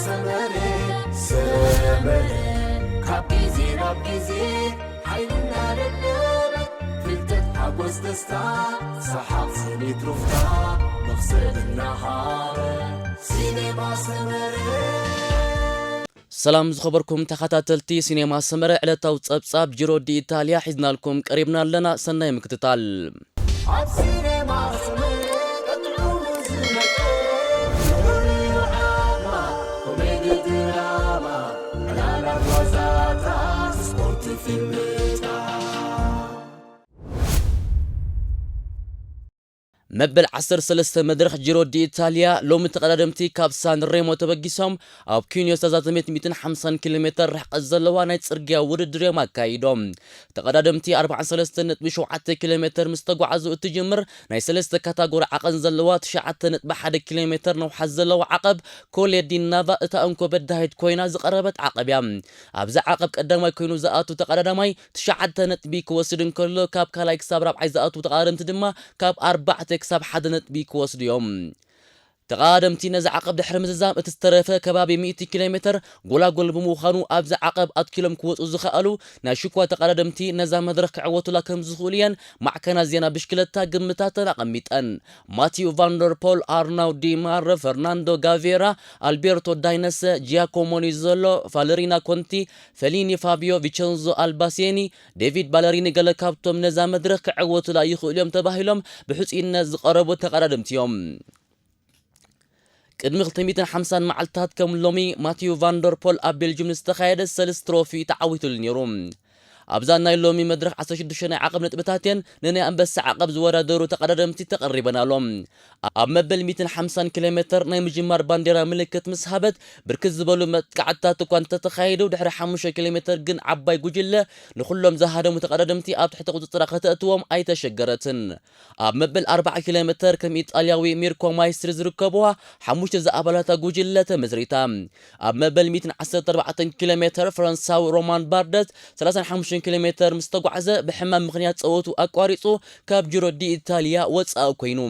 ሰመረ ሰመረ ካብ ግዜ ናብ ግዜ ሓይልና ደለበ ፍልጠት ሓጎስ ደስታ ሰሓቕ ስኒት ሩፍታ መኽሰብ እናሃረ ሲኔማ ሰመረ። ሰላም ዝኸበርኩም ተኸታተልቲ ሲኔማ ሰመረ፣ ዕለታዊ ጸብጻብ ጂሮ ዲ ኢታልያ ሒዝናልኩም ቀሪብና ኣለና። ሰናይ ምክትታል። ኣብ ሲኔማ ሰመረ ቀጥዑ ዝመጸ ፍሉይ ዓማ፣ ኮሜዲ ድራማ፣ ዕላላት ዋዛታት፣ ስፖርት ፊልምታት። መበል ዓሰርተ ሰለስተ መድረኽ ጂሮ ዲ ኢታልያ ሎሚ ተቐዳደምቲ ካብ ሳን ሬሞ ተበጊሶም ኣብ ኪንዮ ዝተዛዘመት ሚእትን ሓምሳን ኪሎ ሜተር ርሕቀት ዘለዋ ናይ ጽርግያ ውድድር እዮም ኣካይዶም። ተቐዳደምቲ ኣርባዓን ሰለስተን ነጥቢ ሸውዓተ ኪሎ ሜተር ምስ ተጓዓዙ እትጅምር ናይ ሰለስተ ካታጎሪ ዓቐን ዘለዋ ትሽዓተ ነጥቢ ሓደ ኪሎ ሜተር ነውሓት ዘለዋ ዓቐብ ኮሌ ዲ ናቫ እታ እንኮ በዳሂት ኮይና ዝቐረበት ዓቐብ እያ። ኣብዚ ዓቐብ ቀዳማይ ኮይኑ ዝኣቱ ተቐዳዳማይ ትሽዓተ ነጥቢ ክወስድ እንከሎ፣ ካብ ካልኣይ ክሳብ ራብዓይ ዝኣትዉ ተቐዳደምቲ ድማ ካብ ኣርባዕተ ክሳብ ሓደ ነጥቢ ክወስዱ እዮም። ተቐዳደምቲ ነዚ ዓቐብ ድሕሪ ምዝዛም እቲ ዝተረፈ ከባቢ ሚእቲ ኪሎ ሜተር ጎላጎል ብምዃኑ ኣብዚ ዓቐብ ኣትኪሎም ክወፁ ዝኸኣሉ ናይ ሽኳ ተቐዳደምቲ ነዛ መድረኽ ክዕወቱላ ከም ዝኽእሉ እየን ማዕከናት ዜና ብሽክለታ ግምታተን ኣቐሚጠን። ማቲዩ ቫንደርፖል፣ ኣርናው ዲ ማረ፣ ፈርናንዶ ጋቬራ፣ ኣልቤርቶ ዳይነሰ፣ ጂያኮሞ ኒዞሎ፣ ቫለሪና ኮንቲ፣ ፈሊኒ ፋቢዮ፣ ቪቸንዞ ኣልባሴኒ፣ ዴቪድ ባለሪኒ ገለ ካብቶም ነዛ መድረኽ ክዕወቱላ ይኽእሉ እዮም ተባሂሎም ብሕጹይነት ዝቐረቡ ተቐዳደምቲ እዮም። ቅድሚ ክልተ ሚእትን ሓምሳን መዓልታት ከም ሎሚ ማቲዩ ቫንደርፖል ኣብ ቤልጅም ንዝተኻየደ ሰልስ ትሮፊ ተዓዊቱሉ ነይሩ። ኣብዛ ናይ ሎሚ መድረኽ ዓሰርተ ሽዱሽተ ናይ ዓቐብ ነጥብታት እየን ንናይ ኣንበሳ ዓቐብ ዝወዳደሩ ተቐዳደምቲ ተቐሪበን ኣሎ። ኣብ መበል ሚእትን ሓምሳን ኪሎ ሜተር ናይ ምጅማር ባንዴራ ምልክት ምስ ሃበት፣ ብርክት ዝበሉ መጥቃዕትታት እኳ እንተተኻየዱ፣ ድሕሪ ሓሙሽተ ኪሎ ሜተር ግን ዓባይ ጉጅለ ንኹሎም ዝሃደሙ ተቐዳደምቲ ኣብ ትሕቲ ቁጽጽራ ከተእትዎም ኣይተሸገረትን። ኣብ መበል ኣርባዓ ኪሎ ሜተር ከም ኢጣልያዊ ሚርኮ ማይስትሪ ዝርከብዋ ሓሙሽተ ዝኣባላታ ጉጅለ ተመስሪታ። ኣብ መበል ሚእትን ዓሰርተ ኣርባዕተን ኪሎ ሜተር ፈረንሳዊ ሮማን ባርደት ሰላሳን ሓሙሽተን ኪሎ ሜተር ምስ ተጓዕዘ ብሕማም ምኽንያት ጸወቱ ኣቋሪጹ ካብ ጂሮ ዲ ኢታልያ ወጻኢ ኮይኑ።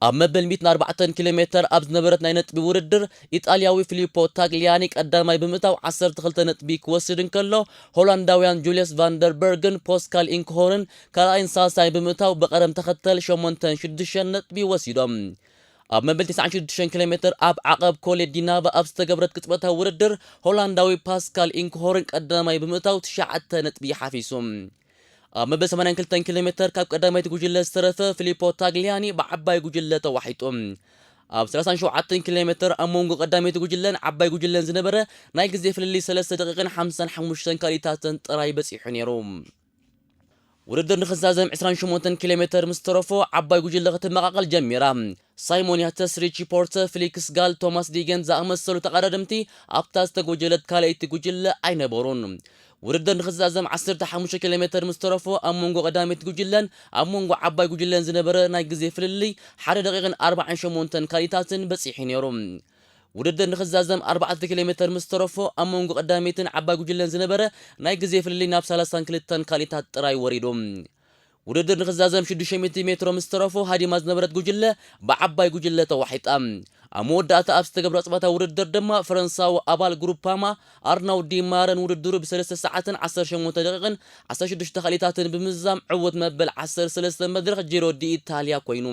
ኣብ መበል ሚእትን ኣርባዕተን ኪሎ ሜተር ኣብ ዝነበረት ናይ ነጥቢ ውድድር ኢጣልያዊ ፊሊፖ ታግሊያኒ ቀዳማይ ብምእታው ዓሰርተ ክልተ ነጥቢ ክወስድ እንከሎ፣ ሆላንዳውያን ጁልየስ ቫንደርበርግን ፖስካል ኢንክሆርን ካልኣይን ሳልሳይን ብምእታው ብቐደም ተኸተል ሸሞንተን ሽዱሽተን ነጥቢ ወሲዶም። ኣብ መበል ተስዓን ሽዱሽተን ኪሎ ሜተር ኣብ ዓቐብ ኮሌ ዲናቫ ኣብ ዝተገብረት ቅጽበታዊ ውድድር ሆላንዳዊ ፓስካል ኢንክሆርን ቀዳማይ ብምእታው ትሽዓተ ነጥቢ ሓፊሱ። ኣብ መበል ሰማንያን ክልተን ኪሎ ሜተር ካብ ቀዳመይቲ ጉጅለ ዝተረፈ ፊሊፖ ታግሊያኒ ብዓባይ ጉጅለ ተዋሒጡ። ኣብ ሰላሳን ሸውዓተን ኪሎ ሜተር ኣብ መንጎ ቀዳመይቲ ጉጅለን ዓባይ ጉጅለን ዝነበረ ናይ ግዜ ፍልልይ ሰለስተ ደቂቕን ሓምሳን ሓሙሽተን ካልኢታትን ጥራይ በጺሑ ነይሩ። ውድድር ንኽዛዘም ዕስራን ሸሞንተን ኪሎ ሜተር ምስ ተረፎ ዓባይ ጉጅለ ክትመቓቐል ጀሚራ። ሳይሞን ያተስ፣ ሪቺ ፖርተር፣ ፊሊክስ ጋል፣ ቶማስ ዲገን ዝኣመሰሉ ተቐዳደምቲ ኣብታ ዝተጎጀለት ካልኣይቲ ጉጅለ ኣይነበሩን። ውድድር ንኽዛዘም ዓሰርተ ሓሙሽተ ኪሎ ሜተር ምስ ተረፎ ኣብ መንጎ ቀዳመይቲ ጉጅለን ኣብ መንጎ ዓባይ ጉጅለን ዝነበረ ናይ ግዜ ፍልልይ ሓደ ደቂቕን ኣርባዓን ሸሞንተን ካልኢታትን በጺሑ ነይሩ። ውድድር ንኽዛዘም ኣርባዕተ ኪሎ ሜተር ምስ ተረፎ ኣብ መንጎ ቀዳመይትን ዓባይ ጉጅለን ዝነበረ ናይ ግዜ ፍልልይ ናብ ሰላሳን ክልተን ካልኢታት ጥራይ ወሪዱ። ውድድር ንኽዛዘም ሽዱሽተ ሚእቲ ሜትሮ ምስ ተረፎ ሃዲማ ዝነበረት ጉጅለ ብዓባይ ጉጅለ ተዋሒጣ። ኣብ መወዳእታ ኣብ ዝተገብረ ጸወታ ውድድር ድማ ፈረንሳዊ ኣባል ግሩፓማ ኣርናው ዲማረ ንውድድሩ ብሰለስተ ሰዓትን ዓሰርተ ሸሞንተ ደቂቕን ዓሰርተ ሽዱሽተ ካልኢታትን ብምዝዛም ዕዉት መበል ዓሰርተ ሰለስተ መድረኽ ጂሮ ዲ ኢታልያ ኮይኑ።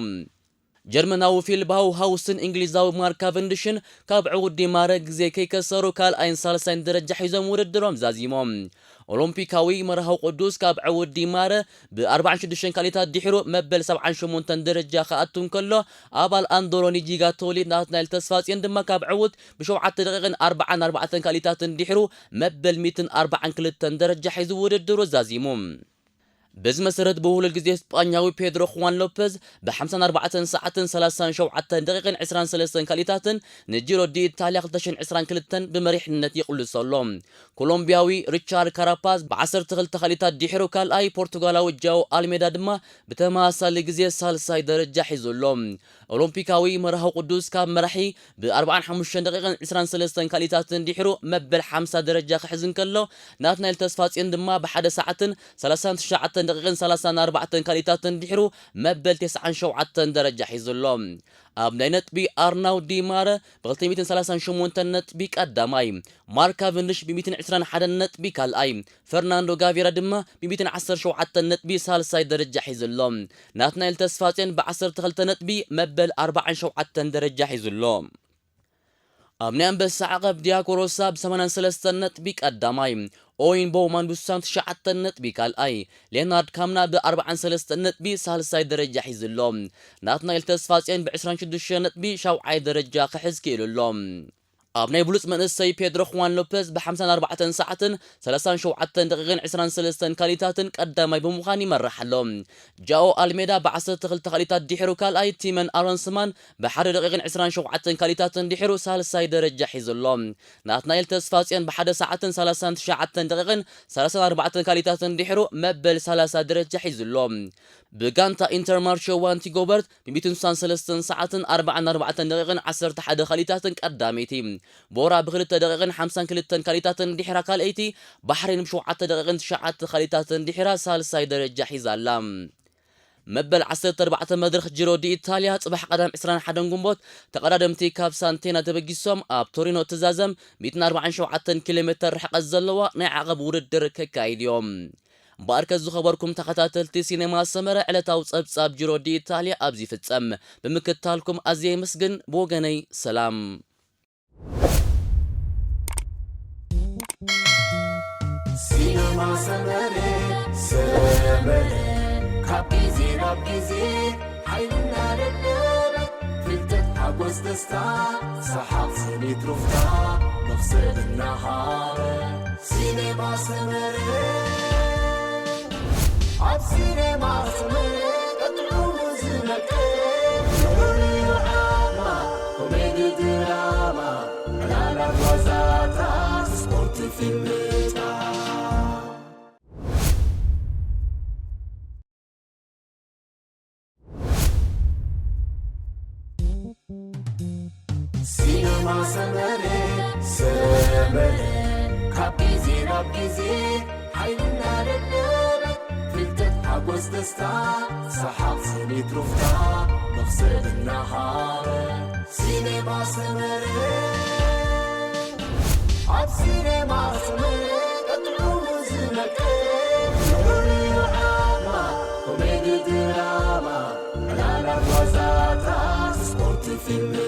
ጀርመናዊ ፊል ባውሃውስን እንግሊዛዊ ማርክ ካቨንድሽን ካብ ዕዉት ዲማረ ግዜ ከይከሰሩ ካልኣይን ሳልሳይን ደረጃ ሒዞም ውድድሮም ዛዚሞም። ኦሎምፒካዊ መርሃዊ ቅዱስ ካብ ዕዉት ዲማረ ብ ኣርባዓን ሽዱሽተን ካልኢታት ድሒሩ መበል ሰብዓን ሸሞንተን ደረጃ ክኣቱ እንከሎ፣ ኣባል ኣንዶሮኒ ጂጋቶሊ ናትናኤል ተስፋጽዮን ድማ ካብ ዕዉት ብሸውዓተ ደቂቕን ኣርባዓን ኣርባዕተን ካልኢታትን ድሒሩ መበል ሚእትን ኣርባዓን ክልተን ደረጃ ሒዙ ውድድሩ ዛዚሙ። በዚ መሰረት ብውህሉል ግዜ ስጳኛዊ ፔድሮ ኹዋን ሎፐዝ ብ ሓምሳን ኣርባዕተን ሰዓትን ሰላሳን ሸውዓተን ደቂቕን ዕስራን ሰለስተን ካልኢታትን ንጂሮ ዲ ኢታልያ ክልተ ሽሕን ዕስራን ክልተን ብመሪሕነት ይቕልሶ ኣሎ። ኮሎምቢያዊ ሪቻርድ ካራፓዝ ብ ዓሰርተ ክልተ ካልኢታት ድሒሩ ካልኣይ፣ ፖርቱጋላዊ ጃው ኣልሜዳ ድማ ብተመሳሳሊ ግዜ ሳልሳይ ደረጃ ሒዙ ኣሎ። ኦሎምፒካዊ መርሃዊ ቅዱስ ካብ መራሒ ብ ኣርባዓን ሓሙሽተን ደቂቕን ዕስራን ሰለስተን ካልኢታትን ድሒሩ መበል ሓምሳ ደረጃ ክሕዝ እንከሎ፣ ናትናኤል ተስፋጽዮን ድማ ብሓደ ሰዓትን ሰላሳን ትሽዓተ ደቂቕን ሰላሳን ኣርባዕተን ካልኢታትን ድሕሩ መበል ተስዓን ሸውዓተን ደረጃ ሒዙ ኣሎ። ኣብ ናይ ነጥቢ ኣርናው ዲማረ ብ ክልተ ሚእትን ሰላሳን ሸሞንተን ነጥቢ ቀዳማይ፣ ማርክ ካቨንድሽ ብ ሚእትን ዕስራን ሓደን ነጥቢ ካልኣይ፣ ፈርናንዶ ጋቪራ ድማ ብ ሚእትን ዓሰርተ ሸውዓተን ነጥቢ ሳልሳይ ደረጃ ሒዙ ኣሎ። ናትናኤል ተስፋጽዮን ብ ዓሰርተ ክልተ ነጥቢ መበል ኣርባዓን ሸውዓተን ደረጃ ሒዙ ኣሎ። ኣብ ናይ ኣንበሳ ዓቐብ ዲያጎ ሮሳ ብ ሰማንያን ሰለስተን ነጥቢ ቀዳማይ፣ ኦይን ቦውማን ብ ስሳን ትሽዓተን ነጥቢ ካልኣይ፣ ሌናርድ ካምና ብ ኣርባዓን ሰለስተን ነጥቢ ሳልሳይ ደረጃ ሒዙ ኣሎ። ናትናኤል ተስፋጽዮን ብ ዕስራን ሽዱሽተን ነጥቢ ሻውዓይ ደረጃ ክሕዝ ክኢሉ ኣሎ። ኣብ ናይ ብሉጽ መንእሰይ ፔድሮ ኹዋን ሎፔዝ ብ ሓምሳን ኣርባዕተን ሰዓትን ሰላሳን ሸውዓተን ደቂቕን ዕስራን ሰለስተን ካልኢታትን ቀዳማይ ብምዃን ይመርሕ ኣሎ። ጃኦ ኣልሜዳ ብ ዓሰርተ ክልተ ካልኢታት ድሒሩ ካልኣይ፣ ቲመን ኣሮንስማን ብ ሓደ ደቂቕን ዕስራን ሸውዓተን ካልኢታትን ድሒሩ ሳልሳይ ደረጃ ሒዙ ኣሎ። ናትናኤል ተስፋጽዮን ብ ሓደ ሰዓትን ሰላሳን ትሽዓተን ደቂቕን ሰላሳን ኣርባዕተን ካልኢታትን ድሒሩ መበል ሰላሳ ደረጃ ሒዙ ኣሎ። ብጋንታ ኢንተርማርሾ ዋንቲ ጎበርት ብ ሚእትን ስሳን ሰለስተን ሰዓትን ኣርባዓን ኣርባዕተን ደቂቕን ዓሰርተ ሓደ ካልኢታትን ቀዳመይቲ፣ ቦራ ብ ክልተ ደቂቕን ሓምሳን ክልተን ካልኢታትን ድሒራ ካልኣይቲ፣ ባሕሬን ብ ሸውዓተ ደቂቕን ትሽዓተ ካልኢታትን ድሒራ ሳልሳይ ደረጃ ሒዛ ኣላ። መበል ዓሰርተ ኣርባዕተ መድረኽ ጂሮ ዲ ኢታልያ ጽባሕ ቀዳም ዕስራን ሓደን ግንቦት ተቐዳደምቲ ካብ ሳንቴና ተበጊሶም ኣብ ቶሪኖ እትዛዘም ሚእትን ኣርባዓን ሸውዓተን ኪሎ ሜተር ርሕቀት ዘለዋ ናይ ዓቐብ ውድድር ከካይድ እዮም። እምበኣርከ ዝኸበርኩም ተኸታተልቲ ሲኔማ ሰመረ፣ ዕለታዊ ጸብጻብ ጂሮ ዲ ኢታልያ ኣብዚ ይፍጸም። ብምክትታልኩም ኣዝየ የመስግን። ብወገነይ ሰላም። ሲነማ ሰመረ፣ ሰመረ፣ ካብ ግዜ ናብ ግዜ ሓይልና ደለበ፣ ፍልጠት፣ ሓጎስ፣ ደስታ፣ ሰሓቕ፣ ስኒት፣ ሩፍታ፣ መኽሰብ እናሃበ። ሲነማ ሰመረ፣ ኣብ ሲነማ ሰመረ፣ ቀጥዑ ዝነቀ፣ ፍሉይ ዓማ፣ ኮሜዲ፣ ድራማ፣ ዕላላት፣ ዋዛታት፣ ስፖርት፣ ፊልምታት። ሲነማ ሰመረ፣ ሰመረ፣ ካብ ግዜ ናብ ግዜ ሓይልና ደለበ፣ ፍልጠት፣ ሓጎስ፣ ደስታ፣ ሰሓቕ፣ ስኒት፣ ሩፍታ፣ መኽሰብ እናሃበ። ሲነማ ሰመረ፣ ኣብ ሲነማ ሰመረ፣ ቀጥዑ ዝነቀ፣ ፍሉይ ዓማ፣ ኮሜዲ፣ ድራማ፣ ዕላላት፣ ዋዛታት፣ ስፖርት፣ ፊልም፣